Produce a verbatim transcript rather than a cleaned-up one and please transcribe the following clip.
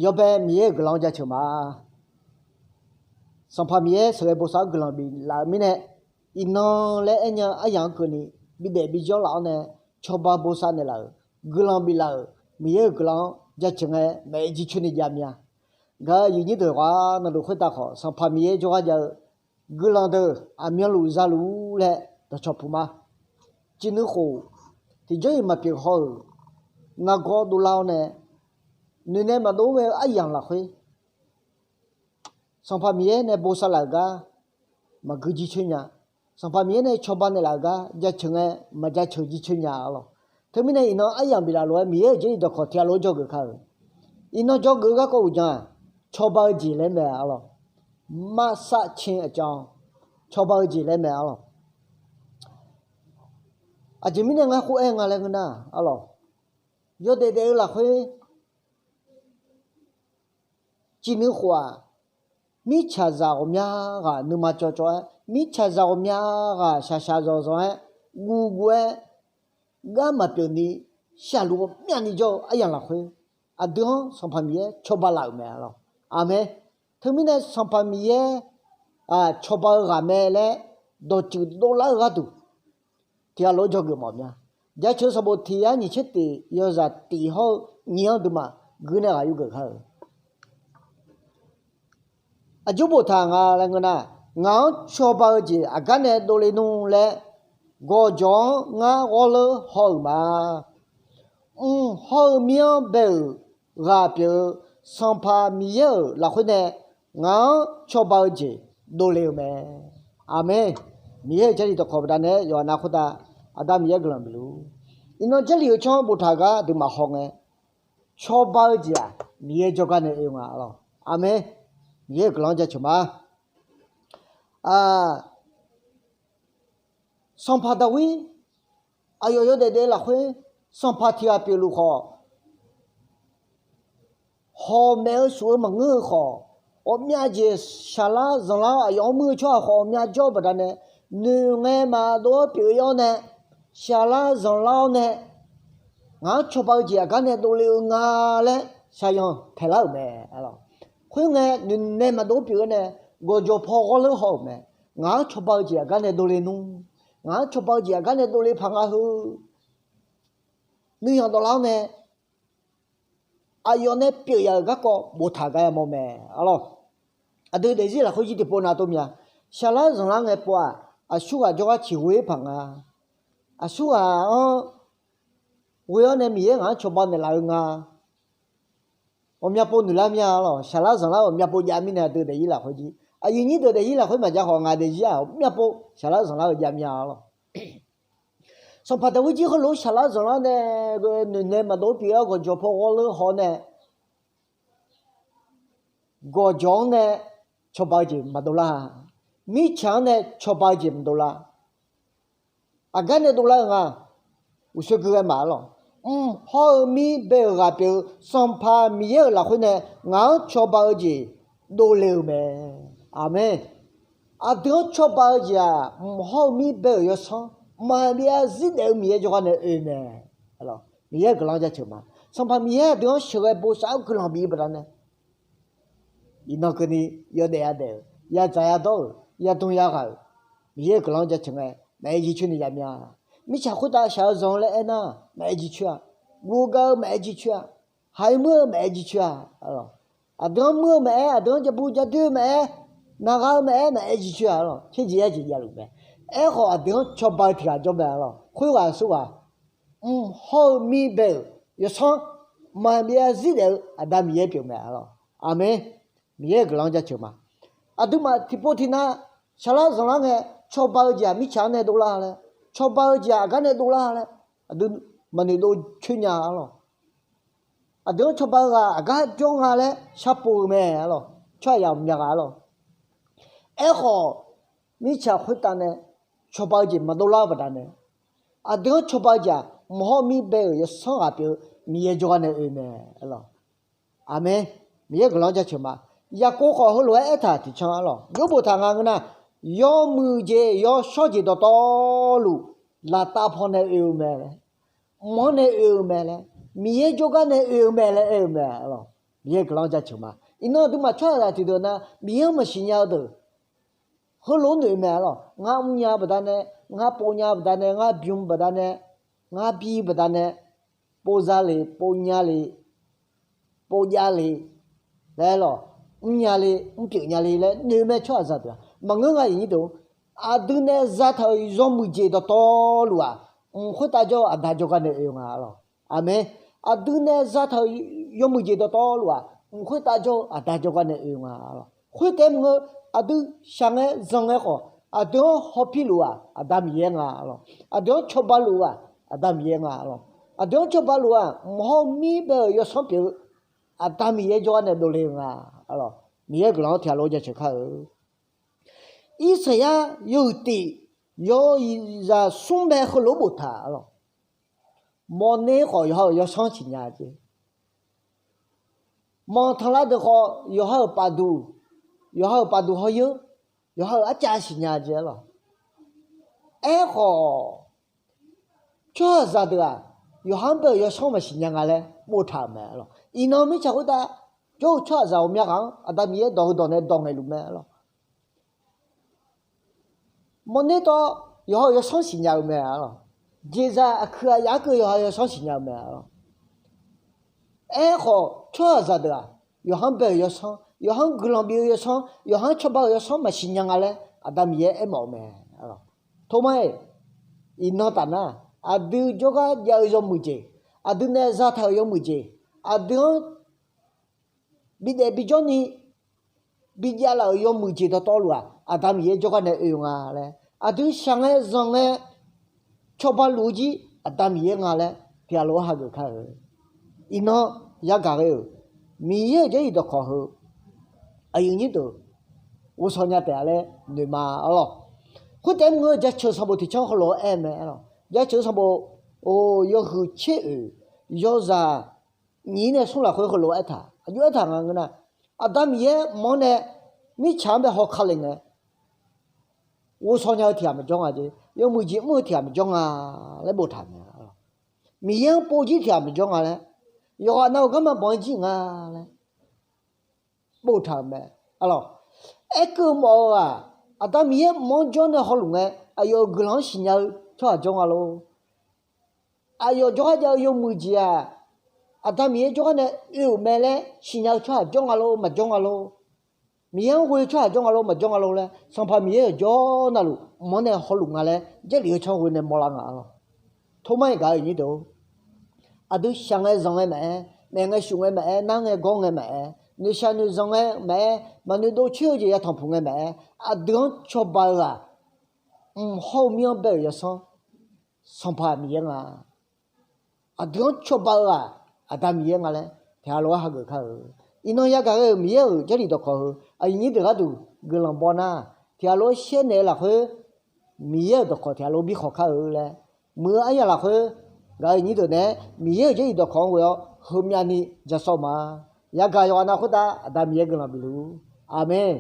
Yawbae Miqyaer-euq guiqlanq-anr jaceuq ma. Sanqpaq Miqyaer sheuqghae bosav-anr guiqlanq biflaf-euq mirnae, iqnan laer aernya aryamq-anr keuvni bidaef bijawr laf-awr nae, cawba bosav naeqlaf-euq, guiqlanq biflaf-euq Miqyaer-euq guiqlanq-anr jaceuq ngae, maeq-aer jircoer ni jav mya. Gaq-euq aqyuif nyir deuq ghaq, navluf khoertav khawf Sanqpaq Miqyaer jawrgar jav-eu guiqlanq deuq aqmyanluf zaluf-ur laer dawqcawq puq ma. Civ nuir khof tiqjawr-iq maqpyeuf haw-euq nargawr dovlar-awr nae, noeqnae maqdov-aer ghae-eu aryamq lafkhoer, Sanqpaq Miqyaer nae bosav laf-euq gar maqgui jircoer nya. Sanqpaq Miqyaer nae cawba naeqlaf-euq gar jaceuq ngae, maqjaceuq jircoer nya arlawq. Teumirnae iqnan aryamq biflaf lof-aer Miqyaer-euq jarlif dawqkawq tiq ghaq lof-aer dzawgeuf ka-euq. Iqnan dzawgeuf-eu garkawv uqdzan-aq, cawba-eu jeq laer mae arlawq. Marsar caer aqcawq, cawba-eu jeq laer mae arlawq. Aqjeq mirnae ngar khoer aer nga laer ngeur nar arlawq, yawdaef daef-eu lafkhoer civ nuir khof-aq, mirtsaqzaq ghawqmya ghaq nuima cawv cawv-aer, mirtsaqzaq ghawqmya ghaq shaqshaq zanqzanq-aer, guvguv-aer, gar maqpyeuf ni, shaqluf ghawqmyani jawr-eu aryamq lafkhoer, aqdui-anr Sanqpaq Miqyaer cawba laf-euq mae arlawq. Aqmeq. Teumirnae Sanqpaq Miqyaer cawba-eu ghaq mae laer dawqtsuif dovlar-eu gharduq, tiq ghaq lof-aer dzawgeuf mawf mya. Jaceuq sanqbof tiq yar nyiq tser tif yawzaq tif hawr-eu nyiq-anr duimaf guir nae ghaq yurgeuf kar-eu. Aqjox boftaq nga laer ngeur nar, ngaq-anr cawba-eu jeq aqgar nae dovle nmr laer, gawqjawq-anr ngar ghawrleur haw-euq ma. Mq hawr-eu mir-anr bae-euq ghaq pyeuf-eu Sanqpaq Miqyaer-euq lafkhoer nae ngaq-anr cawba-eu jeq dovle-eu mae. Aqmeq. Miqyaer-euq jarlif dawqkawq baqdanae yawqha nav khoertav Aqda Miqyaer guiqlanq bifluf. Iqnan jarlif-eu canr boftaq gar aqduimaf hawngae, cawba-eu jeq-aq Miqyaer jawrgar nae oe nga arlawq. Aqmeq. Miqyaer-euq guiqlanq-anr jaceuq ma. Sanqpaq Daqwir aqyawf yawdaef daef lafkhoer sanqpaq tiq ghaq pyeufluf khawf, hawq maeq-eu shuf-eu maqngeur-eu khawf, ghawqmyav jeq shaqlar zanqlar-awr aqyawf-anr muir-eu tsawrhaq khawf ghawqmyav jawr-eu baqdanae, noeqngae maqdov-awr pyeuf-ir-awr nae, shaqlar zanqlar-awr nae, ngaq-anr cawba-eu jeq aqgar nae dovle-eu nga laer shaqzanq paeqlar-euq mae. Khoerngae noeqnae maqdov-awr pyeuf-eu nae gawqjawq paw ghawrleur haw-euq mae. Ngaq-anr cawba-eu jeq aqgar nae dovle nmr. Ngaq-anr cawba-eu jeq aqgar nae dovle paq nga heu. Nuiyanq dawvlar-awr nae aqyawf nae pyeuf yaf-euq garkawv boftaq gar yamawr mae arlawq. Aqdui daefzir lafkhoer jir tiqpov nav tov mya. Shaqlar zanqlar ngae pov-aq, aqsurghaq jawrgar ciqghoe paq nga. Aqsurghaq-anr ghoe-awr nae Miqyaer ngaq-anr cawba naeqlaf-eu nga. Ghawqmya pov noeqlar mir-a arlawq. Shaqlar zanqlar ghawqmya pov jav mirnae aqdui daefzir lafkhoer jir, aqyuif nyir deuq daefzir lafkhoer maqjav khawf, ngaq daefzir-aq ghawqmya pov shaqlar zanqlar-eu jav mir-a arlawq. Sanqpaq Daqwir jir heulof-aer shaqlar zanqlar nae, noeqnae maqdov-awr pyeuf-awr gawqjawq paw ghawrleur haw nae, gawqjawq-anr nae cawba-eu jeq maqdov lar-a. Mirtsaq-anr nae cawba-eu jeq maqdov lar. Aqgar nae dovlar-eu nga. Uqshoe gui ghae maqaer lawq. Mq hawr-eu mir bae-euq ghaq pyeuf-eu Sanqpaq Miqyaer-euq lafkhoer nae ngaq-anr cawba-eu jeq dovle-eu mae. Aqmeq. Aqdui-anr cawba-eu jeq-aq, mq hawr-eu mir bae-euq yawsanr maqbyav zir daef-eu Miqyaer jawrgar nae oe mae. Miqyaer-euq guiqlanq jaceuq ma. Sanqpaq Miqyaer aqdui-anr sheuqghae bosav-anr guiqlanq bif-eu baqdanae, iqnan keuvni yawdaef yadaef-euq, yadzaq yadawr-euq, yadm yaghaq-euq, Miqyaer-euq guiqlanq-anr jaceuq ngae, maqaer jircoer ni jav mir-a. Mirtsaq khoertav shaq-eu zanq-eu laer aernar, maqaer jircoer-a. Guv gaq-eu maqaer jircoer-a. Haiq muir-eu maqaer jircoer-a. Aqdui-anr muir-eu maqaer, aqdui-anr jabu jadoer-eu maqaer, naqgha-eu maqaer, maqaer jircoer-a lawq. Tserjeq yarjeq javluf mae. Aerkhawf aqdui-anr cawba-eu tiq ghaq jawr mae lawq. Khoerghaq aqsurghaq mq hawr-eu mir bae-euq yawsanr maqbyav zir daef-eu Aqda Miqyaer pyeuf mae lawq. Aqmeq. Miqyaer-euq guiqlanq-anr jaceuq ma. Aqduimaf tiqpov tiqnav shaqlar zanqlar ngae, cawba-eu jeq-aq mirtsaq-anr nae dovlar laer, cawba-eu jeq-aq aqgar nae dovlar laer, aqdui maqnoeq dov coer nya-a lawq. Aqdui-anr cawba-eu ghaq aqgar jawr nga laer sharpov-eu mae-a lawq. Tsawrhaq yamq myav ghaq-a lawq. Aerkhawf, mirtsaq khoertav nae cawba-eu jeq maqdov lar-eu baqdanae, aqdui-anr cawba-eu jeq-aq, mq hawr mir bae-euq yawsanr ghaq pyeuf-eu Miqyaer jawrgar nae oe mae-a lawq. Aqmeq. Miqyaer guiqlanq-anr jaceuq ma. Yaqkov khawf heulof-aer aertaq tiqcan-a lawq. Jawrbof taq nga ngeur nar, yawmuiq jeq yawshawr jeq dawqtawvluf laftav paw nae oe-eu mae laer, mq-anr nae oe-eu mae laer, Miqyaer jawrgar nae oe-eu mae laer aer-eu mae-a lawq. Miqyaer guiqlanq-anr jaceuq ma. Iqnan aqduimaf tsawrhaqzaq tiqdeuq na, Miqyaer-anr maqsiq nya-eu deuq heulof-aer noeq mae arlawq. Ngar mrnya baqdanae, ngar povnya baqdanae, ngar bym baqdanae, ngar bi baqdanae, povza le, povnya le, povjav le laer lawq, mrnya le, mrpyeuf nya le laer noeq mae tsawrhaqzaq deuq-aq. Maqngeur nga, aqyuif nyir deuq, aqdui nae zataq-euq yawmuiq jeq dawqtawvluf-aq, mq khoertav jawr-eu Aqda jawrgar nae oe nga arlawq. Aqmeq. Aqdui nae zataq-euq yawmuiq jeq dawqtawvluf-aq, mq khoertav jawr-eu Aqda jawrgar nae oe nga arlawq. Khoertaef maqngeur, aqdui shaq ngae zanq ngae khawf, aqdui-anr hawpir luf-aq, Aqda Miqyaer nga arlawq. Aqdui-anr cawba luf-aq, Aqda Miqyaer nga arlawq. Aqdui-anr cawba luf-aq, mq hawr mir bae-euq yawsanr pyeuf-eu Aqda Miqyaer jawrgar nae dovle-eu nga arlawq. Miqyaer guiqlanq-anr tiqghaq lof-aer jaceuq kar-eu. Irsaqyar yawhuiq tiq, yawzaq smr bae heulof-aer boftaq arlawq. Mawrner khawf yawqha-euq yawsanr siqnya jeq. Manqtanqlav deuq khawf yawqha-euq pafduq, yawqha-euq pafduq hawr yeur, yawqha-euq arcav siqnya jeq arlawq. Aerkhawf, tsawrhaqzaq deuq-aq, yawqha-anr bae-euq yawsanr maqsiq nya nga laer boftaq-euq mae arlawq. Iqnan mirtsaq khoertav jawr-eu tsawrhaqzaq ghawqmya ghaq-anr Aqda Miqyaer dawq heudawq nae dawq ngaeqluf mae arlawq. Mawrner tawv yawqha-euq yawsanr siqnya-eu mae arlawq. Jeqzaq aqkuiq aqyaf-anr keuv yawqha yawsanr siqnya-eu mae arlawq. Aerkhawf, tsawrhaqzaq deuq-aq, yawqha-anr bae-euq yawsanr, yawqha-anr guiqlanq bif-eu yawsanr, yawqha-anr cawba-euq yawsanr maqsiq nya nga laer Aqda Miqyaer aermawf-eu mae arlawq. Tormar-iq, iqnan tafnar, aqdui jawrgar jav-eu yawmuiq jeq, aqdui nae zataq-euq yawmuiq jeq, aqdui-anr bidaef bijawr ni bijav laf-euq yawmuiq jeq dawqtawvluf-aq, Aqda Miqyaer jawrgar nae oe-eu nga laer, aqdui shaq ngae zanq ngae cawba luf-eu jir Aqda Miqyaer nga laer tiqghaq lof-aer hageuf kar-eu. Iqnan yagaq ghae-euq Miqyaer-euq jarlif dawqkawq heu aqyuif nyir deuq ghovshaw nya taef-a laer noeqma arlawq. Khoertaef mr-eu Jaceuq sanqbof tiqcanr heulof-aer aer mae arlawq. Jaceuq sanqbof, o, yawhuiq tser oeq, yawzaq nyiq nae smr lafkhoer heulof-aer aertaq, aqjox aertaq nga ngeur nar, Aqda Miqyaer mq-anr nae mirtsaq-anr bae haw ka le ngae, ghovshaw nya-eu tiqghaq maqjawr nga jeq, yawmuiq jeq mr-eu tiqghaq maqjawr nga laer boftaq mae. Miqyaer-anr pov jir tiqghaq maqjawr nga laer, yawqghaq nav-euq garma banq-aer jir nga laer boftaq-euq mae. Arlawq, aerkeuv mawf-eu-aq, Aqda Miqyaer mq-anr jawr nae hawluf ngae, aqyawf-euq guiqlanq-anr siqnya-eu tsawrhaq jawr nga lor. Aqyawf jawrgar jav-eu yawmuiq jeq-aq, Aqda Miqyaer jawrgar nae oe-euq mae laer siqnya-eu tsawrhaq jawr nga lor, maqjawr nga lor. Miqyaer-anr ghoe-eu tsawrhaq jawr nga lor, maqjawr nga lor laer, Sanqpaq Miqyaer-euq jawr navluf mq-anr nae hawluf nga laer, Jarlif-eu canr ghoe nae mawrlar nga arlawq. Tormar-iq gaq-eu nyir deuq-or, aqdui shaq ngae zanq ngae maqaer, maef ngae shuf ngae maqaer, nar ngae gawr ngae maqaer, noeqshaq noeqzanq ngae maqaer, maqnoeq dov coer-eu jeq yatanq puq ngae maqaer, aqdui-anr cawba-eu-aq, mq hawr-eu mir-anr bae-euq yawsanr, Sanqpaq Miqyaer nga. Aqdui-anr cawba-eu-aq, Aqda Miqyaer nga laer tiqghaq lof-aer hageuf kar-eu. Iqnan yagaq ghae-euq Miqyaer-euq Jarlif dawqkawq heu aqyuif nyir deuq gharduq guiqlanq baw nar, tiqghaq lof-aer shaer naeq-eu lafkhoer Miqyaer-euq dawqkawq tiqghaq lof-aer bi khawq kar-eu laer, muiq-eu aryamq lafkhoer gaq-eu nyir deuq naeq-aer Miqyaer-euq Jarlif dawqkawq-anr ghoe-awr heumyav ni ja sawr ma. Yagaq yawqghaq nav khoertav Aqda Miqyaer guiqlanq bifluf-ur. Aqmeq.